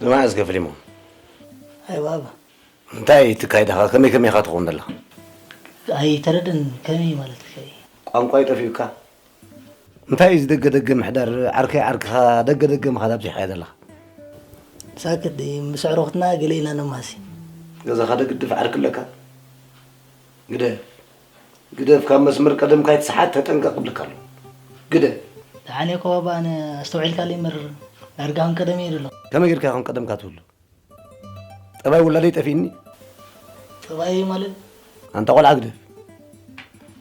ንመዓስ ከ ፍሊሞን? ኣይ ባባ። እንታይ ትካይዳኻ? ከመይ ከመይ ኢኻ ትኸውን ዘለኻ? ኣይተረድን፣ ከመይ ማለት ከ? ቋንቋ ይጠፊኡካ? እንታይ እዩ እዚ ደገ ደገ ምሕዳር? ዓርከይ ዓርክኻ ደገ ደገ ምኻድ ኣብዚሕካዮ ዘለኻ። ሳክት ደይ፣ ምስ ኣዕሩኽትና ገለ ኢና ነማሲ። ገዛኻ ደግድፍ ዓርኪ ኣለካ? ግደፍ። ግደፍ፣ ካብ መስመር ቀደምካ ኣይትስሓት፣ ተጠንቀቕ እብለካ ኣለኹ። ግደፍ። ደሓን እየ እኮ ባባ፣ ኣነ ኣስተውዒልካለይ እምበር ዳርጋ ከም ቀደም እየ ዘሎ። ከመይ ጌርካ ከም ቀደምካ ትህሉ? ጠባይ ውላደይ ጠፊእኒ። ጠባይ ማለት? ኣንታ ቆልዓ ግደፍ።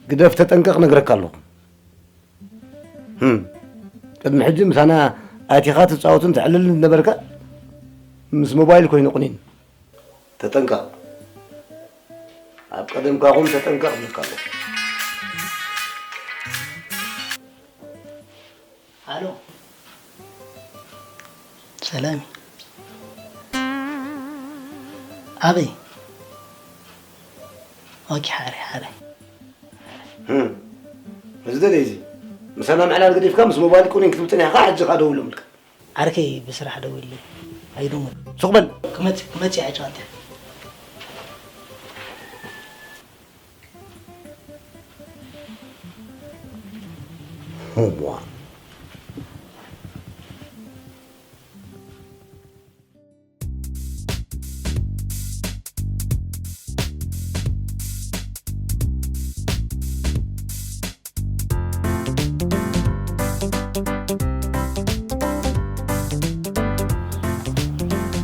ግደፍ፣ ተጠንቀቕ፣ ነግረካ ኣለኹ። ህም። ቅድሚ ሕጂ ምሳና ኣቲኻ ትጻወትን ተዕልልን ዝነበርካ፣ ምስ ሞባይል ኮይኑ ቁኒን። ተጠንቀቕ። ኣብ ቀደምካ ኹን፣ ተጠንቀቕ እብለካ ኣለኹ። ኣሎ። ሰላም። ኣበይ? ኦኬ፣ ሓረ፣ ሓረ። ህም። እዚ ደለይ እዚ። ምሳና ምዕላል ገዲፍካ፣ ምስ ሞባይል ቁኒን ክትብል ጸኒሕካ፣ ሕጂ ኸኣ ደውሎምልካ። ዓርከይ ብስራሕ ደዊሉለይ። ኣይደውል። ሱቕ በል። ክመጽእ፣ ክመጽእ እየ፣ ጨዋታ።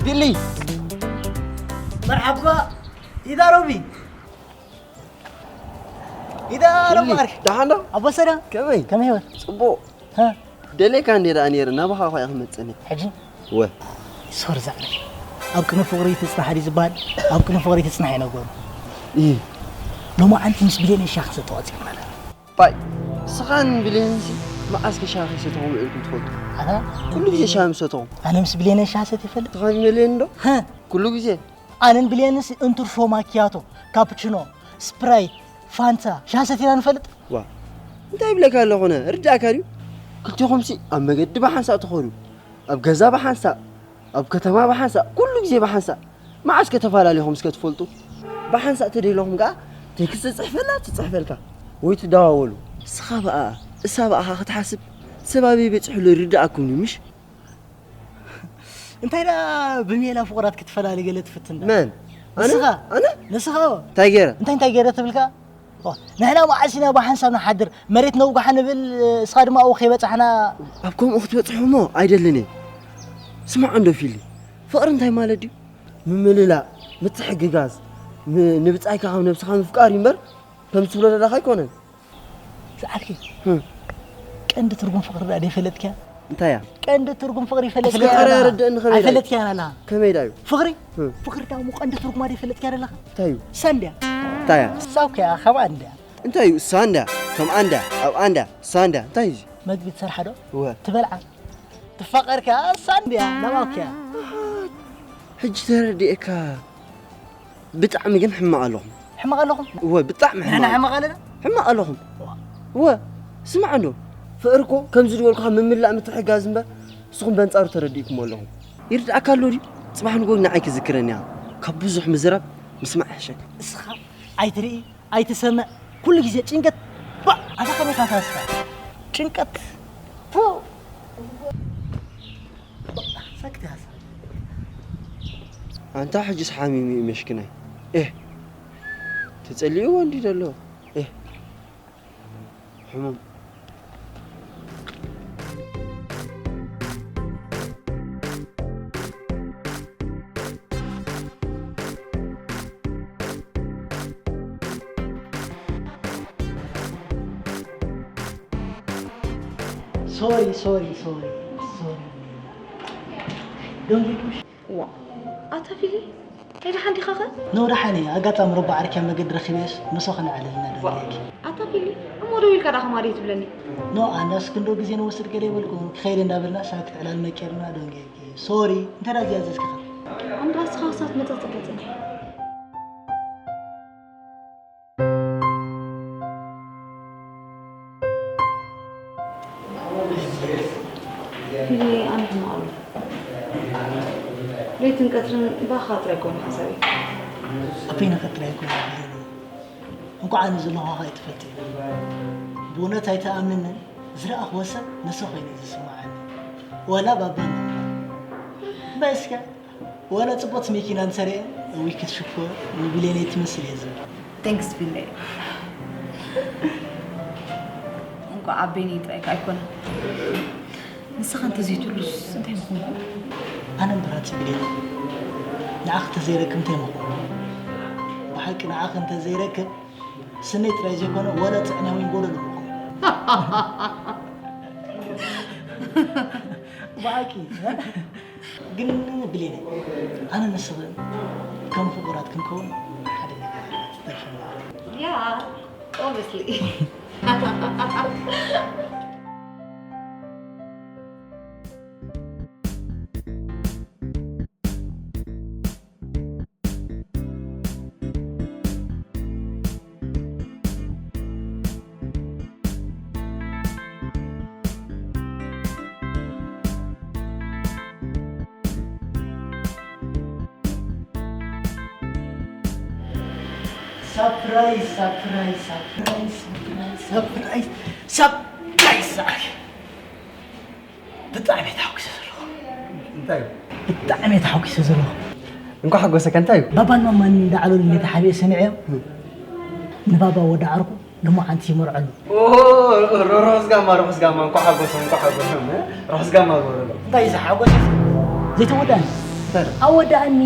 ቢሊ። መርሓባ። ኢዳ ሮቢ። ኢዳ ቢሊ፣ ሮቢ። ደሓን ዶ? ኣቦ ሰዳ። ከመይ? ከመይ ህይወት? ጽቡቕ። ሃ? ደሌካ እንዴ ደኣ ነይረ፣ ናባኻ እኳ እየ ክመጽእ ነይረ። ሕጂ? ወ። ሶሪ ዛዕለሽ። ኣብ ቅነ ፍቕሪ ትጽናሕ ድዩ ዝበሃል? ኣብ ቅነ ፍቕሪ ትጽናሕ እዩ ነገሩ። እይ። ሎማዓንቲ ምስ ብሌን ሻሂ ክሰቲ ወጺእና ኣለና። ባይ፣ ንስኻን ብሌንሲ መዓስ ከ ሻሂ ከይሰተኹም ውዒልኩም ትፈልጡ? ኣታ? ኩሉ ግዜ ሻሂ ምስ ሰተኹም። ኣነ ምስ ብሌን ሻሂ ሰትየ ይፈልጥ? ንስኻ ብሌን ዶ? ሃ? ኩሉ ግዜ? ኣነን ብሌንስ እንትርፎ ማኪያቶ፣ ካፕችኖ፣ ስፕራይት፣ ፋንታ፣ ሻሂ ሰቲና ንፈልጥ? ዋ፣ እንታይ ይብለካ ኣለኹ ኣነ? ርዳእካ ድዩ? ክልቲኹምሲ ኣብ መገዲ ብሓንሳእ ትኸዱ፣ ኣብ ገዛ ብሓንሳእ፣ ኣብ ከተማ ብሓንሳእ፣ ኩሉ ግዜ ብሓንሳእ። መዓስ ከ ተፈላለኹም እስከ ትፈልጡ? ብሓንሳእ ተደይለኹም ከኣ ቴክስት ትጽሕፈላ፣ ትጽሕፈልካ፣ ወይ ትደዋወሉ። ንስኻ ብኣኣ፣ እሳ ብኣኻ ክትሓስብ፣ ሰብ ኣበይ በጺሑ ኣሎ ይርድኣኩም እዩ፣ ምሽ? እንታይ ደኣ ብሜላ ፍቑራት ክትፈላሊ ገለ ትፍትን ደኣ? መን? ኣነ? ንስኻ? ኣነ? ንስኻ? እንታይ ገይረ? እንታይ፣ እንታይ ገይረ ትብልካ? ኦ፣ ንሕና መዓስ ኢና ብሓንሳብ ንሓድር? መሬት ነውግሓ ንብል፣ እስኻ ድማ ኣብኡ ከይበጻሕና። ኣብ ከምኡ ክትበጽሑ እሞ ኣይደልን እየ። ስማዕ እንዶ ፊሊ፣ ፍቕሪ እንታይ ማለት ድዩ? ምምልላእ፣ ምትሕግጋዝ፣ ን-፣ ንብጻይካ ከም ነብስኻ ምፍቃር እዩ እምበር፣ ከም ትብሎ ዘለኻ ኣይኮነን። ዝዓርከይ፣ ህም። ቀንዲ ትርጉም ፍቕሪ ደኣ ደይፈለጥክያ? እንታይ እያ? ቀንዲ ትርጉም ፍቕሪ ይፈለጥክያ ፍልጠት ኣለኻ? ኣረድእኒ ከመይ ኢላ? ኣይፈለጥክያን ኣለኻ? ከመይ ኢላ እዩ? ፍቕሪ? ህም። ፍቕሪ ደኣ እሞ ቀንዲ ትርጉማ ደይፈለጥክያ ዘለኻ? እንታይ እዩ? እሳ እንድያ። እንታይ እያ? እሳ እኮ እያ፣ ከምኣ እንድያ። እንታይ እዩ? እሳ እንድያ፣ ከምኣ እንድያ፣ ኣብኣ እንድያ፣ እሳ እንድያ፣ እንታይ እዩ እዚ? መግቢ ትሰርሓ ዶ? እወ። ትበልዓ? ትፋቐርካ እሳ እንድያ፣ ናባክያ። ሕጂ ተረዲኤካ። ብጣዕሚ ግን ሕማቕ ኣለኹም። ሕማቕ ኣለኹም? እወ፣ ብጣዕሚ ንሕና ሕማቕ። ሕማቕ ኣለና? ሕማቕ ኣለኹም። ዋ። እወ፣ ስማዕ እንዶ፣ ፍቕሪ እኮ ከምዚ ዝበልኩኻ ምምላእ ምትሕጋዝ እምበር፣ ንስኹም በንጻሩ ተረዲእኩሞ ኣለኹም። ይርድኣካ ኣሎ ድዩ? ጽባሕ ንግሆ ንዓይ ክዝክረኒ እያ። ካብ ብዙሕ ምዝራብ ምስማዕ ይሕሸካ። እስኻ ኣይትርኢ፣ ኣይትሰምዕ፣ ኩሉ ግዜ ጭንቀት። ባ፣ ኣታ ከመይ ኢኻ ንስኻ? ጭንቀት። ፖ። ባ፣ ሳክት ኢኻ ንስኻ። ኣንታ ሕጅስ ሓሚሙ እዩ መሽክናይ። ኤህ። ተጸሊእዎ እንዲ ዘሎ። ኤህ። ሕሙም። ሶሪ፣ ሶሪ፣ ሶሪ፣ ሶሪ። Don't get me ዋ፣ ኣታ ፊሊ፣ እንታይ ደሓን ዲኻኸ? ኖ፣ ደሓን እየ። ኣጋጣሚ ረቡዕ ዓርኪ ኣብ መገዲ ረኺበስ፣ ምሳኺ ነዕልል ኢና ዶ ዋ፣ ኢለኪ። ኣታ ፊሊ፣ እሞ ደው ኢልካ ደኣ ከማን ትብለኒ? ኖ፣ ኣነስ ክንዶ ግዜ ንወስድ ገለ ይበልኩ፣ ክኸይድ እንዳበልና ሳክት ዕላል መቂርና ዶ ጌርኪ። ሶሪ፣ እንታይ ደኣ ዝያዘዝኪ ኸ? ኣንዳ እስኻ ክሳብ ትመጽእ ጽበ ጽንሕ። ፊሊ፣ ኣነ ሕማቕ ኣለኹ። ትን ቀትርን ባኻ ጥራይ ኮነ ሓሳበይ። ኣበይ ንኸጥራይ ኮነ ብለኒ። እንኳዕ ኣነ ዘለኹ ኸኣ ኣይትፈልጥን። ብእውነት ኣይትኣምንን። ዝረኣኽዎ ሰብ ንሱ ኾይኑ እዩ ዝስምዓኒ። ዋላ ባባ እምበር። እምበይ እስከ፣ ዋላ ጽቡቕቲ መኪና እንተሪኤ፣ እውይ ክትሽኮር፣ ንብሌነይ ትመስል እየ ዝብል። Thanks ቢለይ። እንኳዕ ኣቤኒ ጥራይ ኣይኮነ። ንስኻ እንተዘይትህሉስ እንታይ ምኾንኩ? ኣነ እምበር ኣቲ ብሌን፣ ንዓኺ እንተዘይረክብ እንታይ ምኾንኩ? ብሓቂ ንዓኺ እንተዘይረክብ ስነይ ጥራይ ዘይኮነ ዋላ ጥዕና እውን ጎደሎ ምኾንኩ። ብሓቂ፣ ግን ብሌን፣ ኣነ ንስኽን ከም ፍቑራት ክንከውን ሓደ ነገር ተርፈና። Yeah, obviously. ሳፕራይዝ፣ ሳፕራይዝ፣ ሳፕራይዝ፣ ሳፕራይዝ፣ ሳፕራይዝ፣ ሳፕራይዝ። ብጣዕሚ እየ ተሓጒሰ ዘለኹ። እንታይ እዩ? ብጣዕሚ እየ ተሓጒሰ ዘለኹ። እንኳዕ ሓጎሰካ። እንታይ እዩ? ባባን ማማን እንዳዕለሉ እንዴ ተሓቢኤ ሰሚዐዮ። እም። ንባባ ወዲ ዓርኩ ሎማዓንቲ ይመርዐሉ። ኦ፣ ሮ-፣ ርሑስ ጋማ፣ ርሑስ ጋማ። እንኳዕ ሓጎሶም፣ እንኳዕ ሓጎሶም፣ እ? ርሑስ ጋማ ግበረሎም። እንታይ እዩ ዝሓጎስ? ዘይተወዳእኒ። እንታይ? ኣወዳእኒ።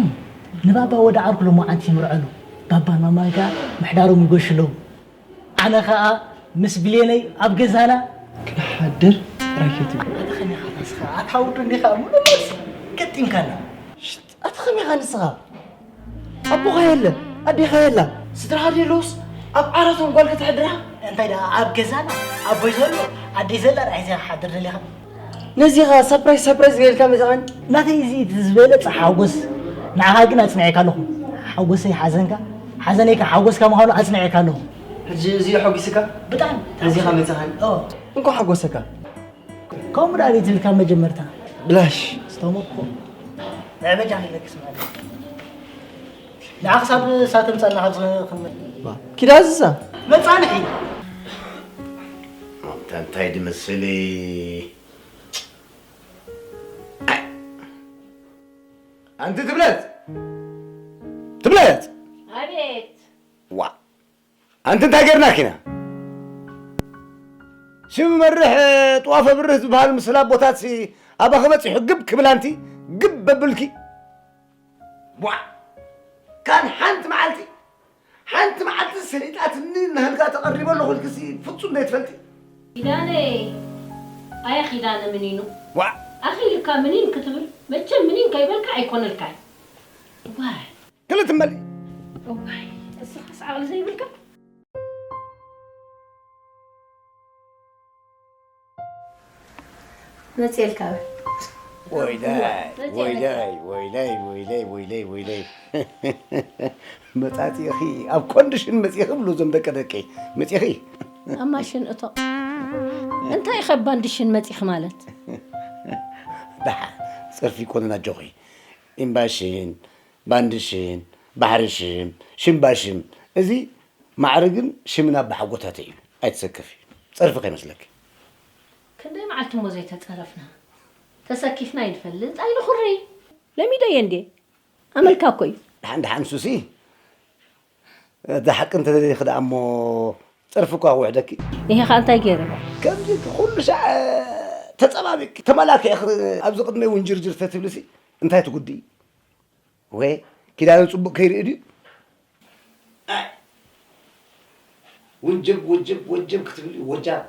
ንባባ ወዲ ዓርኩ ሎማዓንቲ ይመርዐሉ። ባባን ማማን ከኣ ምሕዳሮም ይገሹ ኣለዉ። ኣነ ኸኣ ምስ ብሌነይ ኣብ ገዛና ክንሓድር ጥራይ ከይትብል። ኣታ ኸመይ ኢኻ ንስኻ? ኣታ ወዱ እንዲኻ ምሉእ መልሲ ገጢምካና። ሽት፣ ኣታ ኸመይ ኢኻ ንስኻ? ኣቦኻ የለ፣ ኣዴኻ የላ፣ ስድራኻ ደለውስ ኣብ ዓራቶም ጓል ከተሕድራ? እንታይ ደኣ ኣብ ገዛና ኣቦይ ዘሎ ኣደይ ዘላ ደኣ ሒዘ ክሓድር ደሊኻ? ነዚኻ ሳፕራይዝ ሳፕራይዝ ጌርካ መጻኻኒ። ናተይ እዚ እቲ ዝበለጸ ሓጎስ ንዓኻ ግን ኣጽኒዐካ ኣለኹ። ሓጎሰይ ሓዘንካ፣ ሓዘነይ ከኣ ሓጎስካ ምዃኑ ኣጽኒዐካ ኣለኹ። ሕጂ እዚ ሓጒስካ? ብጣዕሚ። ነዚኻ መጻኻኒ? ኦ። እንኳዕ ሓጎሰካ። ከምኡ ደኣ ዘይትብል ካብ መጀመርታ። ብላሽ። ስተሞኮ። ንዕበጃ ከይለክስ ማለት። ንዓ ክሳብ እሳ ተምጻልና ካብ ዝኽን-፣ ኪዳ ዝዛ። መጻንሒ። ኣንታ እንታይ ድመስል? ኣይ። ኣንቲ ትብለት? ትብለት? ኣቤት። ዋ። ኣንቲ እንታይ ጌርናኪ ኢና? ሽም መርሕ ጥዋፍ ኣብርህ ዝበሃል ምስላ ኣቦታትሲ ኣባኺ በጺሑ ግብ ክብል ኣንቲ ግብ በብልኪ። ቧዕ! ካን ሓንቲ መዓልቲ፣ ሓንቲ መዓልቲ ሰሊጣትኒ እናሃልካ ተቐሪበ ኣለኹ ኢልክሲ ፍጹም ዘይትፈልጢ። ኪዳነይ፣ ኣየ ኪዳነ ምኒኑ? ዋዕ! ኣኺልካ ምኒን ክትብል፣ መቸም ምኒን ከይበልካ ኣይኮነልካይ። ዋይ! ክልተ መሊ። እዋይ፣ እስኻስ ዓቕሊ ዘይብልካ። መጽኤልካ። ወይለይ፣ መጽኤልካ። ወይለይ፣ ወይለይ፣ ወይለይ፣ ወይለይ፣ ወይለይ። መጻጺእኺ፣ ኣብ ኮንዲሽን መጺእኺ ብሉ እዞም ደቂ ደቀይ። መጺእኺ። ኣብ ማሽን እቶ። እንታይ ኸ ባንዲሽን መጺእኺ ማለት? ደሓን፣ ጸርፊ ይኮነን ኣጆኺ። እምባሽን፣ ባንድሽን፣ ባሕርሽም፣ ሽምባሽም። እዚ ማዕርግን ሽምን ኣባሓጎታተይ እዩ። ኣይትሰከፊ። ጸርፊ ከይመስለኪ። ክንደይ መዓልቲ እሞ ዘይተጸረፍና? ተሰኪፍና ኣይንፈልጥ፣ ኣይንኹሪ። ለሚደዮ እንዴ? ኣመልካ እኮ እዩ። ደሓን ደሓን ሱሲ። እቲ ሓቂ እንተደሊኺ ደኣ እሞ ጸርፊ እኳ ክውሕደኪ። ይሄ ኸኣ እንታይ ገይረ? ከምዚ ኩሉ ሻዕ ተጸባቢቕኪ፣ ተመላኪዕኺ ኣብዚ ቅድመይ እውን ጅርጅር ተትብልሲ እንታይ ትጉድኢ? ወይ ኪዳነ ጽቡቕ ከይርኢ ድዩ? ኣይ። ውንጀብ፣ ወጀብ፣ ወጀብ ክትብል እዩ፣ ወጃብ።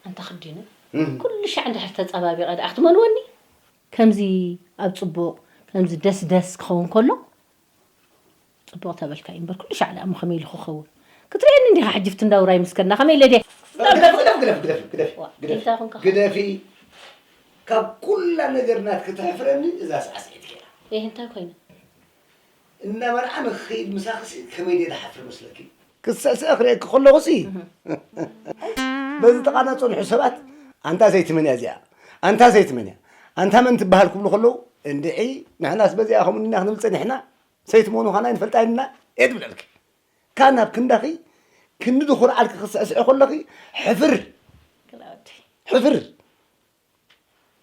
ኣንታ ክዲነ፣ እም። ኩሉ ሻዕ እንድሕር ተጸባቢቐ ደኣ ክትመንወኒ? ከምዚ ኣብ ጽቡቕ፣ ከምዚ ደስ ደስ ክኸውን ከሎ፣ ጽቡቕ ተበልካዮ እምበር፣ ኩሉ ሻዕ ደኣ እሞ ከመይ ኢሉ ክኸውን? ክትርእየኒ እንዲኻ ሕጂ ኣብቲ እንዳ ውራይ ምስከና፣ ከመይ ኢለ ድየ? ግደፊ፣ ግደፊ፣ ግደፊ፣ ግደፊ፣ ግደፊ፣ ዋ፣ ግደፊ። እንታይ ኮንካ? ግደፊ። ካብ ኩላ ነገር ናትኪ ተሕፍረኒ እዛ ሳዕስዒት እያ። ኤህ፣ እንታይ ኮይነ? እናመርዓ ንኽኸይድ ምሳኽሲ ከመይ ድየ ዝሓፍር መስለኪ? ክትስዕስዐ ክርእየኪ ከለኹሲ፣ እህ። በዚ ጥቓና ዝጸንሑ ሰባት፣ "ኣንታ ዘይትመን እያ እዚኣ፣ ኣንታ ዘይትመን እያ፣ ኣንታ መን ትበሃል?" ክብሉ ከለዉ፣ እንድዒ ንሕናስ በዚኣ ከምኡ ኢና ክንብል ጸኒሕና? ሰይቲ ምዃንኻን ኣይንፈልጣ ኢና እየ ዝብለልኪ። ካብ ናብ ክንዳኺ ክንዲ ዝኾርዓልኪ ክስዕስዕ ከለኺ ሕፍር። ክላውዲ። ሕፍር።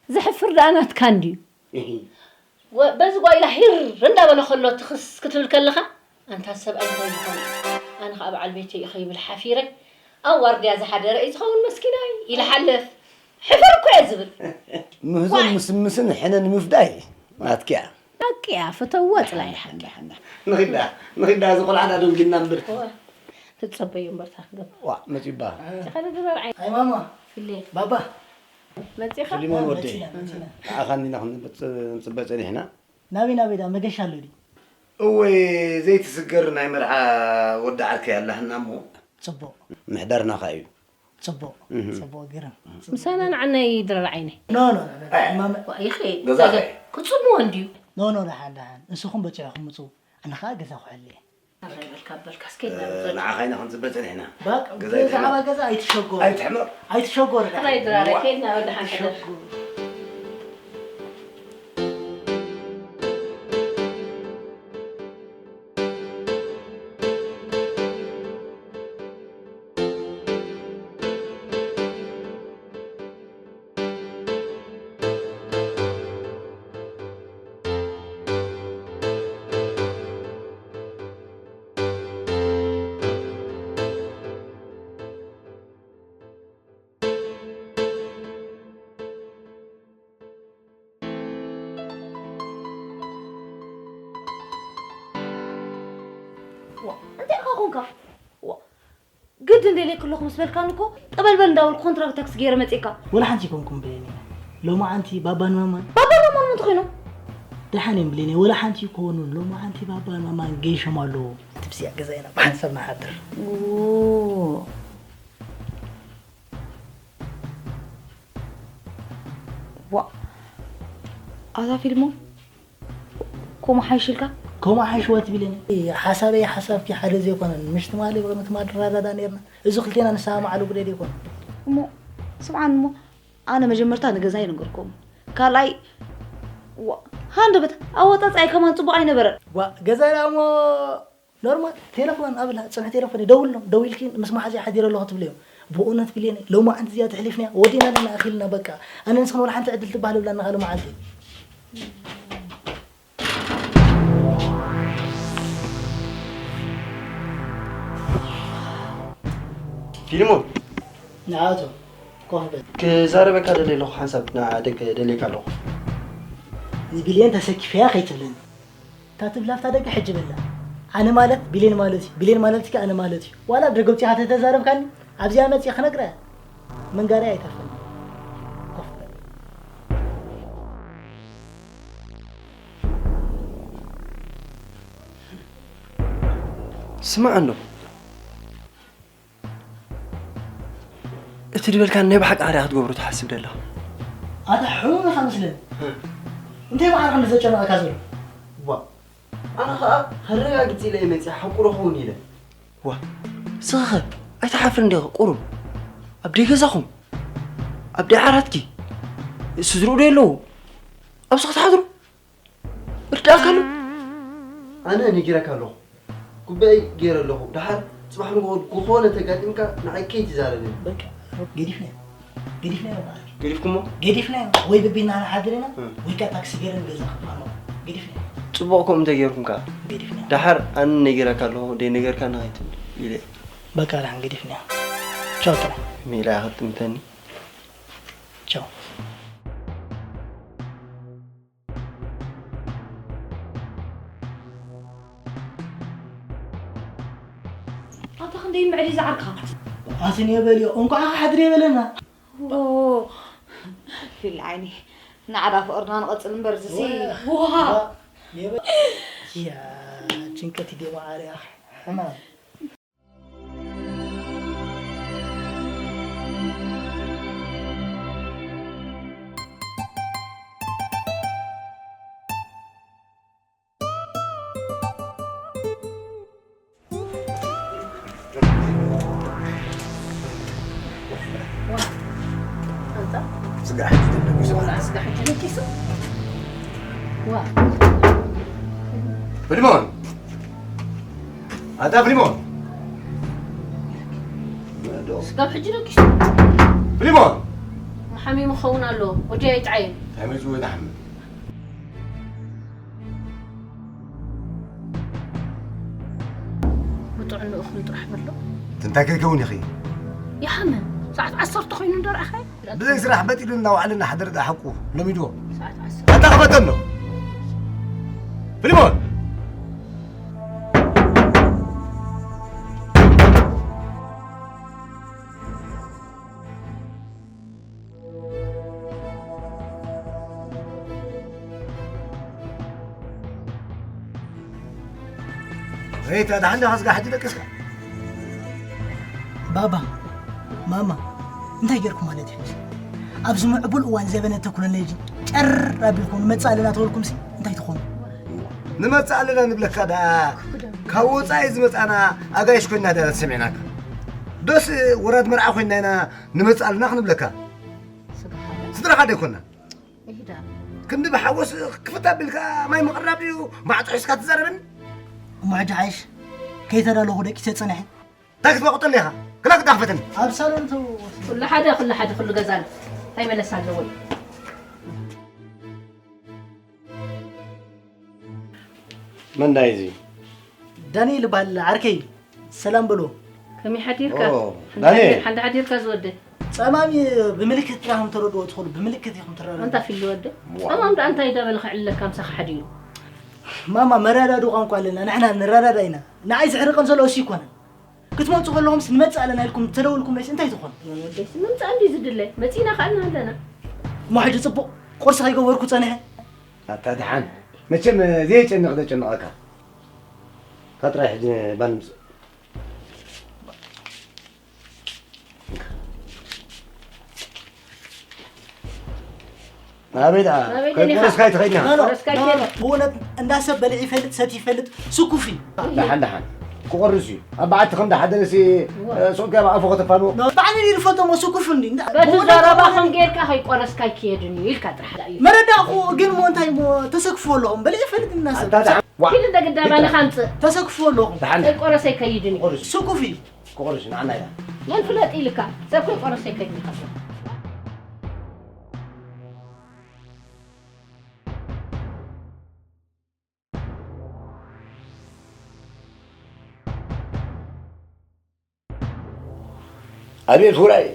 ዘሕፍር ደኣ ናትካ እንድዩ። እሂ። ወ- በዚ ጓይላ ሂር እንዳበለ ከሎ ትኽስ ክትብል ከለኻ ኣንታ ሰብኣይ እንታይ ዝኾነ ኣነ ከዓ በዓል ቤተይ እዩ ከይብል ሓፊረ ኣብ ዋርድያ ዝሓደረ እዩ ዝኸውን መስኪናይ ኢለ ሓልፍ ሕፍር እኮ እየ ዝብል ምህዞን ዋይ ምስምስን ሕነ ንምፍዳይ ናትኪያ። ሓቅያ ፍተዎ ጥላይ ሓቂ ንኺዳ ንኺዳ እዚ ቆልዓ ዳ ደንጊና እምበር ወ- ትጸበዩ እምበር ታክገብ ዋ መጺባ ኸደ ድረር ዓይ ኣይ ማማ ፍሌ ባባ መጺኻ ፊሊሞን ወደይ መጺና መጺና ንዓኻ እንዲና ክንጽበ ጸኒሕና ናበይ ናበይ ዳ መገሻ ኣሎ ድዩ እወይ ዘይትስገር ናይ መርዓ ወዲ ዓርከይ ኣላህና እሞ ጽቡቕ ምሕዳርና ኸ እዩ ጽቡቕ ጽቡቕ ግርም ምሳና ንዓናይ ድረር ዓይነይ ኖ ኖ ኖ ማመ ይኸ ገዛኸ ክጽምዎ እንድዩ ኖ ኖ ደሓን ደሓን ንስኹም በጺሑኹም ምጹ ኣነ ኸኣ ገዛ ኩሕሊ እየ ኣኸይበልካ በልካ እስከ ንዓኻ ኢና ክንጽበ ጸኒሕና በቃ ገዛ ብዛዕባ ኣይትሕመቕ። ገዛ ኣይትሸጎር ኣይትሕመቕ። ኣይትሸጎር ደሓን። ጥራይ ድራረ ከይድና ወደ ሓንተ ደር እንታይ ኢኻ ኮንካ? ግድን ደልየኪ ኣለኹ ምስ በልካኒ እኮ ጠበልበል እንዳበልኩ ኮንትራክት ታክሲ ገይረ መፅእካ። ወላ ሓንቲ ኣይኮንኩን ብሌን እየ። ሎማዓንቲ ባባን ማማን። ባባን ማማን መን ተኾይኖም? ደሓን እዮም ብሌን እየ። ወላ ሓንቲ ኣይኮኑን። ሎማዓንቲ ባባን ማማን ገይሾም ኣለዉ። ትብስያ ገዛይና ብሓንሳብ ንሓድር። ዋእ ኣታ ፊልሞን ከምኡ ሓይሽልካ? ከምኡ ሓይሽዋ ትብለኒ። ሓሳበይ ሓሳብኪ ሓደ ዘይኮነን። ምሽ ትማሊ ብቕድሚ ትማሊ ንረዳዳእ ነይርና። እዚ ክልቴና ንሰማማዓሉ ጉዳይ ዘይኮነ። እሞ ስምዓኒ እሞ ኣነ መጀመርታ ንገዛይ ኣይነገርክዎምን። ካልኣይ ዋእ ሃንደበት ኣወፃፅኣይ ከማን ፅቡቕ ኣይነበረን። ዋእ ገዛይ ደኣ እሞ ኖርማል ቴለፎን ኣብላ ፅንሒ ቴለፎን ደውሎም ደዊልኪ ምስ መሓዝያ ሓዲረ ኣለኹ ትብልዮም ብእውነት ብሌነይ ሎማዓንቲ እዚኣ ተሕሊፍናያ ወዲእና ኣለና ኣኺልና በቃ ኣነ ንስኽን ወላ ሓንቲ ዕድል ትበሃል የብላና ካልእ መዓልቲ ፊልሞን ንዓቱ ኮፍ በል ክዛረበካ ደልየ ኣለኹ ሓንሳብ ንዓ ደገ ደልየካ ኣለኹ ንቢልየን ተሰኪፈያ ከይትብለኒ እታ ትብላ ኣብታ ደገ ሕጂ በላ። ኣነ ማለት ቢሌን ማለት እዩ። ቢሌን ማለት ከ ኣነ ማለት እዩ። ዋላ ኣብ ደገ ኣውጺኻ ተተዛረብካኒ ኣብዚኣ መጺአ ክነግራ እያ። ምንጋረይ ኣይተርፈኒ። ኮፍ በል። ስማዕ እንዶ እቲ ዝበልካኒ ናይ ብሓቂ ኣርያ ክትገብሮ ትሓስብ ደለኻ ኣታ ሕሙም ኢኻ መስለኒ እንታይ መዓር ከም ዘጨነቐካ ዘሎ ዋ ኣነ ኸኣ ከረጋግጽ ኢለ እየ መጺኣ ሓቁ ዶ ኸውን ኢለ ዋ ንስኻ ኸ ኣይትሓፍርን ዲኻ ቁሩብ ኣብ ደይ ገዛኹም ኣብ ደይ ዓራትኪ ስድርኡ ዶ የለዉ ኣብዚ ክትሓድሩ እርዳእካ ኣሎ ኣነ ነጊረካ ኣለኹ ጉባኤ ገይረ ኣለኹ ደሓር ፅባሕ ንግሆ ዝኾነ ተጋጢምካ ንዓይ ከይትዛረበኒ በቃ ገዲፍናዮ ገዲፍናዮ በዓል ገዲፍኩሞ ገዲፍናዮ ወይ በቢና ንሓድር ኢና ወይ ከዓ ታክሲ ገይረ ንገዛ ክፋኖ ገዲፍናዮ ፅቡቕ ከምኡ እንተገይርኩም ከዓ ገዲፍናዮ ደሓር ኣነ ነጊረካ ኣለኹ ደይ ነገርካ ንኸይትብል ኢለ በቃ ደሓን ገዲፍናዮ ቻው ጥራይ ሜላ ክጥምተኒ ቻው ኣታ ክንደይ ምዕሊ ዝዓርካ ኣትን የበልዮ እንኳዕ ሓድር የበለና ፊል ዓይኒ ናዕዳ ፍቕርና ንቐፅል እምበር ዝሲ ውሃ ያ ጭንቀት ይደማ ዓርያ ሕማም ስጋ ሕጂ ተደጊሱ። ስጋ ሕጂ ደጊሱ። ዋ፣ ፍሊሞን! ኣታ ፍሊሞን! ስጋብ ሕጂ ደቂሱ። ፍሊሞን! ሓሚሙ ክኸውን ኣለዎ። ወዲ ኣይጥዓይን። እንታይ መጺኡ ወይ ዝሓምም? ብጥዕንኡ ኹን ጥራሕ በሎ። እንታይ ከይከውን ኢኺ? ይሓምም። ሰዓት ዓሰርተ ኮይኑ እንዶ ረኣኻዮ? ብዘይ ስራሕ በጢሉ እናውዓለ እናሓደረ ደኣ ሓቁ ሎሚዶ። ሰዓት ዓሰርተ። ኣታ ክፈተሎ። ፍሊሞን! ሬታ፣ ደሓን ዲኻ? ስጋ ሕጂ ደቂስካ? ባባ፣ ማማ፣ እንታይ ጌርኩም ማለት እዩ? ኣብዚ ምዕቡል እዋን ዘበነ ተኩለለይ ጨር ኣቢልኩም ንመጽእ ኣለና ተበልኩምሲ እንታይ ትኾኑ? ንመጽእ ኣለና ንብለካ ደኣ፣ ካብ ወጻኢ ዝመጻና ኣጋይሽ ኮይና ደኣ ሰሚዕናካ። ዶስ ወራድ መርዓ ኮይና ኢና ንመጽእ ኣለና ክንብለካ? ስድራኻ ዶ ኣይኮና? ይዳ። ክንዲ ብሓጎስ ክፍት ኣቢልካ ማይ ምቕራብ ድዩ ማዕጾ ሒዝካ ትዛረበኒ? እሞ ሕጂ ሓይሽ ከይተዳለኹ ደቂሰ ጸኒሐ። እንታይ ክትበቁጠኒ ኢኻ? ክላ ክዳኽፈተኒ። ኣብ ሳሎን ተው። ኩሉ ሓደ፣ ኩሉ ሓደ፣ ኩሉ ገዛን እንታይ መለስ ኣለዎ? መን ናይ እዚ? ዳንኤል ይበሃል ዓርከይ። ሰላም በሎ። ከመይ ሓዲርካ? ኦ፣ ሓንቲ ዳንኤል። ሓዲር-፣ ሓንቲ ሓዲርካ ዝወደ? ጸማም እ፣ ብምልክት ጥራሕ ከም ተረድኦ ትኽእሉ፣ ብምልክት ኢኹም ትረዳድኡ። ኣንታ ፊል ወደ? ዋው። ጸማም ደኣ እንታይ ዳበለ ክዕልለካ ምሳኻ ሓዲሩ? ማማ፣ መረዳድኡ ቋንቋ ኣለና፣ ንሕና ንረዳዳ ኢና። ንዓይ ዝሕርቐን ዘሎ እሱ ይኮነን። ክትመጹ ከለኹምስ ንመጽእ ኣለና ኢልኩም ተደውልኩም ነይስ እንታይ ትኾኑ? ወደይስ ምምጻእ እንዲ ዝድለ፣ መጺእና ከኣ ኣለና። እሞ ሕጂ ጽቡቕ፣ ቁርሲ ከይገበርኩ ጸኒሐ። ኣታ ደሓን፣ መቸም ዘየጨንቕ ዘጨንቐካ። እታ ጥራይ ሕጂ ባል ምጽእ። ናበይ ደኣ? ናበይ ደሊኻ? ከይቆረስካ ኣይትኸድና። ኖ፣ ኖ፣ ቆረስካ ኖ፣ ኖ፣ ኣይትኸድና። ብእውነት እንዳ ሰብ በሊዑ ይፈልጥ፣ ሰትዩ ይፈልጥ፣ ስኩፍ እዩ። ደሓን፣ ደሓን። ክቆርስ እዩ። ኣብ በዓቲ ከም ደሓደረሲ፣ እዋ። እ፣ ሱቕ ገባ ኣፉ ከተፋንዎ። ኖ፣ ባዕሉ ይርፈጦ እሞ ስኩፍ እንዲ። እንዳ-፣ በቲ ብእውነት ዘረባኹም ብእውነት ጌርካ ከይቆረስካ ኣይክየድን እዩ ኢልካ ጥራሕ እዩ። መረዳእኹ ግን እሞ እንታይ እሞ ተሰክፍዎ ኣለኹም። በሊዑ ይፈልጥ እንዳ ሰብ። ኣንታ ደሓን። ዋ። ኪድ እንደ ግዳማ ንኻምጽእ። ተሰክፍዎ ኣለኹም። ደሓን። ከይቆረሰ ኣይከይድን እዩ። ቆርስ። ስኩፍ እዩ። ክቆርስ ንዓና ኢና። መን ፍለጥ ኢልካ? ሰብ ከይቆረሰ ኣይከይድን እዩ። ኣቤት ውራይ!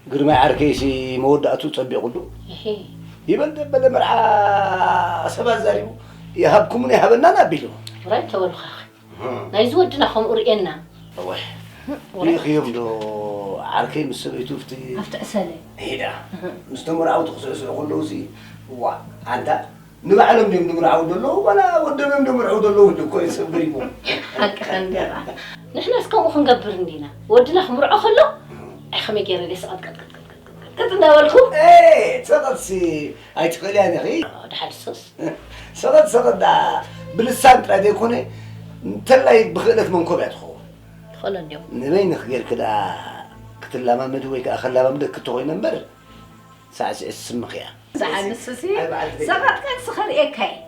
ግርማይ ዓርከይሲ መወዳእቱ ጸቢቑሉ። እሄ። ይበል ደበለ መርዓ ሰብ ኣዛሪቡ፣ ይሃብኩምን ኣይሃበናን ኣቢሉ። ውራይ ተበልኻኺ። እህ። ናይዚ ወድና ከምኡ ርእየና። እወ። ውራይ። ርኢኽዮም ዶ ዓርከይ ምስ ሰበይቱ ኣብቲ ኣብቲ ዕሰለ። ሄዳ። እህ። ምስ ተመርዓውቲ ክስዕስዑ ከለውሲ፣ ዋ፣ ኣንታ ንባዕሎም ድዮም ድምርዓው ዘለዉ፣ ዋላ ወዶም እዮም ድምርዓው ዘለዉ ኢሉ እኮ እዩ ሰብ ገሪሙ። ሓቅኻ እንድያ። ንሕናስ ከምኡ ክንገብር እንዲና። ወድና ክምርዖ ከሎ፣ ኣይ ከመይ ገይረ ድየ ሰቐጥ ቀጥ ቀጥ ቀጥ ቀጥ ቀጥ እንዳበልኩ። ኤ፣ ሰቐጥሲ ኣይትኽእልያን ኢኺ። ድሓር ሱስ። ሰቐጥ ሰቐጥ ደኣ ብልሳን ጥራይ ዘይኮነ፣ እንተላይ ብኽእለት መንኮብ እያ ትኸውን። ትኽእሎ እንድዮም። ንበይንኺ ጌርኪ ደኣ ክትለማመዲ ወይ ከኣ ከለማምደኪ እንተኾይነ እምበር፣ ሳዕስዒት ስምኺ እያ። ሳዕ ንስሲ ኣይ በዓል ትበይ። ሰቐጥቀጥ ስኸርእየካ እየ።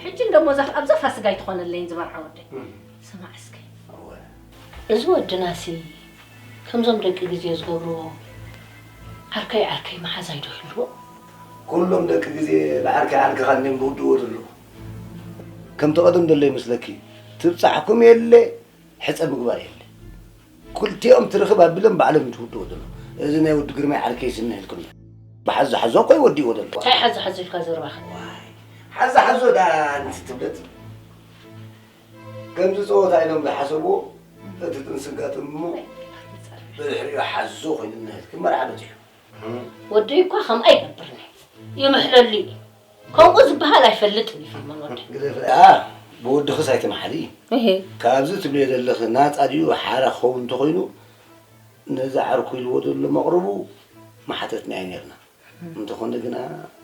ሕጂ እንደሞ ዛፍ ኣብዛ ፋስጋ ኣይትኾነለይን ዝመርዓ ወደይ። እም። ስማዕ እስከ። እወ። እዚ ወድናሲ ከምዞም ደቂ ግዜ ዝገብርዎ ዓርከይ ዓርከይ መሓዛ ይዶ ይህልዎ? ኩሎም ደቂ ግዜ ብዓርከይ ዓርከኻ እንድዮም ዝውድእዎ ዘለዉ። ከምቲ ቀደም ዘሎ ይመስለኪ? ትብጻሕኩም የለ፣ ሕጸ ምግባር የለ። ክልቲኦም ትርኽብ ኣቢሎም ባዕሎም ይትውድኡ ዘለዉ። እዚ ናይ ወዲ ግርማይ ዓርከይ ስኒ ኢልኩም። ብሓዞ ሓዞ እኮ ይወዲእዎ ዘለዉ። እንታይ ሓዞ ሓዞ ኢልካ ዘረባኻ? ዋይ፣ ሓዞ ሓዞ ደኣ ኣንቲ ትብለጥ። ከምዚ ጸወታ ኢሎም ዝሓሰብዎ፣ እቲ ጥንሲ ኣጋጢሙ እሞ፣ ብድሕሪኡ ሓዞ ኮይኑ እንሄድ ክመርዓ በጺሑ። ወደይ እኳ ከምኣ ይገብርኒ፣ ይምሕለሉ እዩ። ከምኡ ዝበሃል ኣይፈልጥን እዩ ፊልሞን ወደይ። ግደፍ፣ ኣ፣ ብወድኽስ ኣይትምሓሊ። እሄ። ካብዚ ትብልዮ ዘለኺ ናጻ ድዩ ሓራ ክኸውን እንተኾይኑ፣ ነዚ ዓርኩ ኢልዎ ዘሎ መቕርቡ ምሓተትና እዩ ነይርና። እንተኾነ ግና፣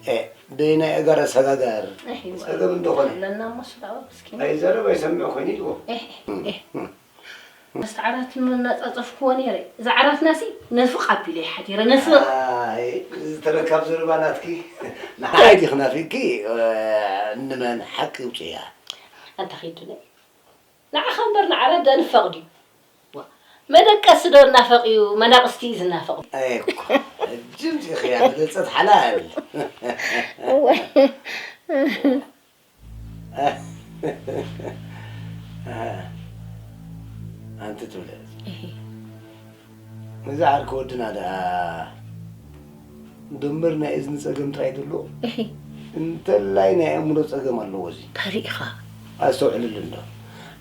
ኤ፣ ደይናይ ኣጋር ኣሰጋጋር እህ፣ ጸገም እንተኾነ። ኣለና እሞ ስለ ኣብ እስኪ። ኣይዘረብ ኣይሰምዕ ኮይኑ ኢልዎ። እህ፣ እህ። ምስቲ ዓራት እናጻጸፍክዎ ነይረ። እዛ ዓራትና ሲ ነፍቕ ኣቢለ እየ ሓዲረ፣ ነፍቕ። ኣይ፣ ዝተረካብ ዘረባ ናትኪ። ንዓይ ዲኺ ናፊቅኪ፣ እ፣ ንመን ሓቂ ውጽያ? ኣንታ ኺዱነ። ንዓኻ እምበር ንዓራት ዶ ንፋቕ ድዩ? ዋ፣ መደቀሲ ዶ እናፈቕ እዩ፣ መናቕስቲ እዩ ዝናፈቕ። ኣይ እኮ፣ ሕጂ ምጺእኽያ፣ መደጸት ሓላል። እወ። ኣንቲ ትብለ። እሂ። እዚ ዓርኪ ወድና ደኣ ደምበር ናይ እዝኒ ጸገም ጥራይ ደሎ? እሂ። እንተላይ ናይ ኣእምሮ ጸገም ኣለዎ እዚ። እንታይ ርኢኻ? ኣስተውዕልሉ እንዶ።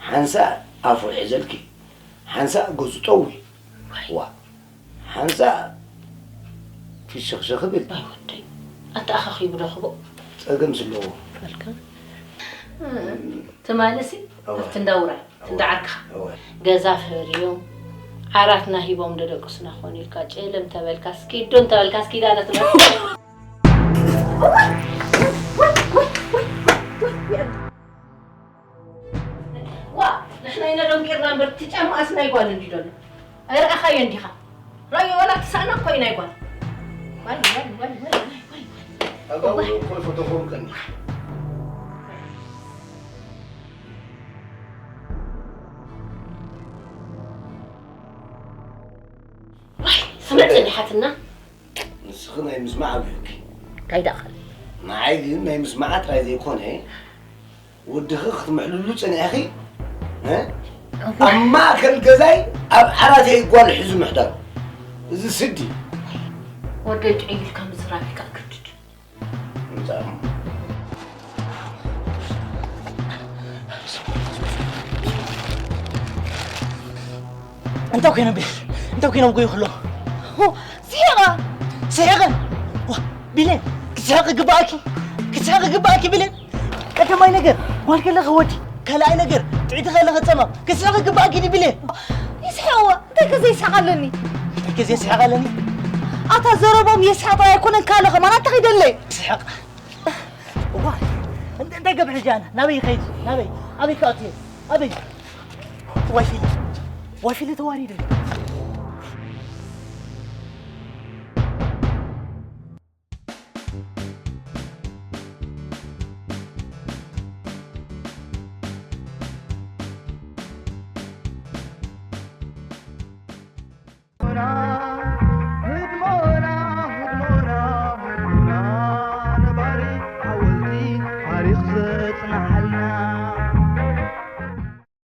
ሓንሳእ ኣፉ ይሕዘልኪ፣ ሓንሳእ ገጹ ጠዊ። ዋይ። ዋ። ሓንሳእ ፍሽኽሽኽ ብል። ኣይ ወደይ፣ ኣተኣኻኺቡ ዶ ክቦ? ጸገም ስለዎ። በልካ። ትማልሲ እወ። ኣብቲ እንዳ ውራይ፣ እወ። እንዳ ዓርክኻ። እወ። ገዛ ፈርዮም፣ ዓራትና ሂቦም ዶ ደቅሱና ኾን ኢልካ ጨለም ተበልካስ፣ ኪዶ እንተበልካስ ኪዳነ ትበል። ዋ፣ ንሕና ኢና ደንቂርና እምበር፣ እቲ ጫማኣስ ናይ ጓል እንድዩ ዘሎ። ኣይረኣኻዮን ዲኻ? ራዮ ዋላ ትሳእና እኮ እዩ ናይ ጓል። ዋይ፣ ዋይ፣ ዋይ፣ ዋይ፣ ዋይ፣ ዋይ። ኣጋውሎ እኮ ፈተኾም ቀኒ። ዋይ፣ ስምዕ ጽኒሓትና። ንስኺ ናይ ምስማዕ ኣብዩኪ። እንታይ ደኣ ኻል? ንዓይ ግን ናይ ምስማዓ ጥራይ ዘይኮነ፣ ወድኺ ክትምሕልሉ ጸኒሕኺ፣ እ? እዋይ። ኣብ ማእከል ገዛይ ኣብ ዓራተይ ጓል ሒዙ ምሕዳሩ። እዚ ስዲ። ወደይ ጥዑይ ኢልካ ምዝራብ ኢልካ ክርድድ። እንታይ? እንታይ ኮይኖም ቢል? እንታይ ኮይኖም ጎዩ ከለዉ? ሆ፣ ስሒቐ! ስሒቐ? ዋ፣ ቢሌን፣ ክትስሕቂ ግባኣኪ። ክትስሕቂ ግባኣኪ ቢሌን። ቀዳማይ ነገር፣ ጓል ከለኺ ወዲ። ካልኣይ ነገር፣ ጥዕቲ ከለኺ ጸማም። ክትስሕቂ ግባኣኪ ድዩ ቢሌን? ይስሕቕዎ፣ እንታይ ከ ዘይስሕቕ ኣለኒ? እንታይ ከ ዘይስሕቕ ኣለኒ? ኣታ ዘረቦም የስሕቕ ጥራይ ኣይኮነን፣ ካልእ ከማን ኣታ ኺደለይ። ስሕቕ። እዋይ፣ እንተ-፣ እንታይ ገብር ሕጂ ኣነ? ናበይ ይኸይድ? ናበይ? ኣበይ ክኣቱ እየ? ኣበይ? ዋይ ፊሊ፣ ዋይ ፊሊ ተዋሪደ።